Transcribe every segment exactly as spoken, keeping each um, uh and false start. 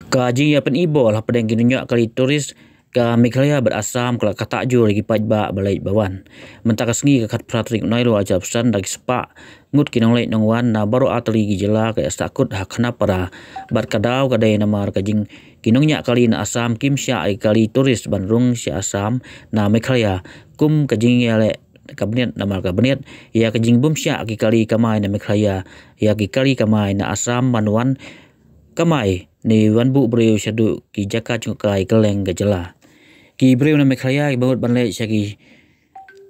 Ka jingïapyni bor hapdeng ki nongñiah kali tourist ka Meghalaya bad Assam ka la ktah jur ïa ki paidbah ba leit ba wan. Mynta ka sngi ka khatphra tarik Naiwieng arhajar arphew san da ki spah ngut ki nongleit nongwan na baroh artylli ki jylla ka ïa sahkut ha Khanapara. Bad ka daw ka dei namar ka jing ki nongñiah kali na Assam kim shah ïa ki kali tourist ban rung sha Assam na Meghalaya kum ka jingïaleh ka bniat namar ka bniat ïa ka jingbymshah ki kali kamai na Meghalaya ïa ki kali kamai na Assam ban wan kamai ne wan buh briew shaduh ki jaka jngohkai kylleng ka jylla. Ki briew na Meghalaya kiba mut ban leit sha ki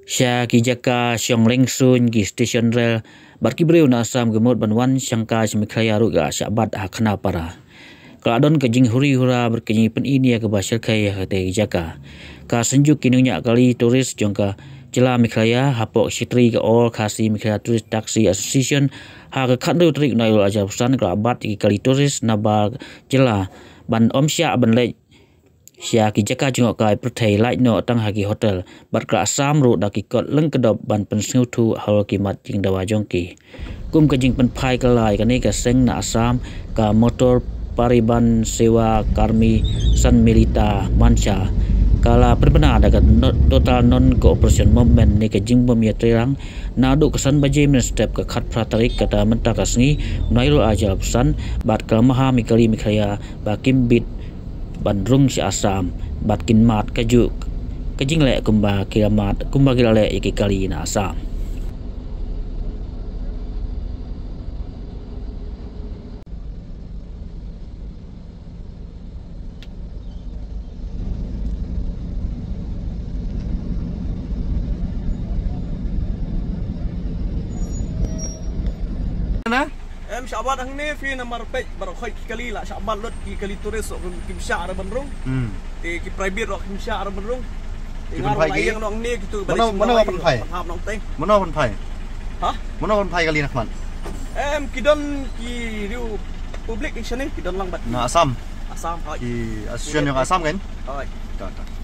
sha ki jaka shong leng suiñ, ki station rel bad ki briew na Assam kiba mut ban wan shangkai sha Meghalaya ruh ka shah bat ha Khanapara. Ka la don ka jinghuri hura bad ka jingpyni nia kaba shyrkhei ha katei ka jaka. Ka Synjuk ki nongñiah kali tourist jong ka jylla Meghalaya hapoh ka secretary ka All Khasi Meghalaya Tourist Taxi Association ha ka khathynriew tarik Naiwieng arhajar arphew san ka la bat ïa ki kali tourist na bar jylla ban ym shah ban leit sha ki jaka jngohkai pyrthei, lait noh tang ha ki hotel bad ka la sam ruh da ki kot lyngkdop ban pynsngewthuh halor ki mat jingdawa jong ki. Kum ka jingpynphai kylla ïa kane ka seng na Assam, ka Motor Pariban Seva Karmi Sanmilita Mancha ka la pynbna da ka no-, Total Non Cooperation Movement ne ka jingbym ïatreilang naduh ka san baje mynstep ka khatphra tarik kata mynta ka sngi Naiwieng arhajar arphew san bad ka la maham ïa ki kali Meghalaya ba kim bit ban rung sha Assam bad kin mad kajuh ka jingleh kumba ki la mad kumba ki la leh ïa ki kali na Assam. Na? Em, shah bat hangne phi namar peit baroh khoit ki kali la shah bat lut ki kali tourist ruh kim shah ruh ban rung. Hmm. Te ki private ruh kim shah ruh ban rung. Te ki ngar pynphai la ki? Ïeng nong ne kitu. Mano, mano pynphai? Hap nong teng. Mano pynphai? Ha? Mano pynphai kali na khmat? Em, ki don ki riew public ki shane, ki don lang bad. Na Assam? Assam, hoi. Ki association jong Assam kan? Hoi. Ta, ta.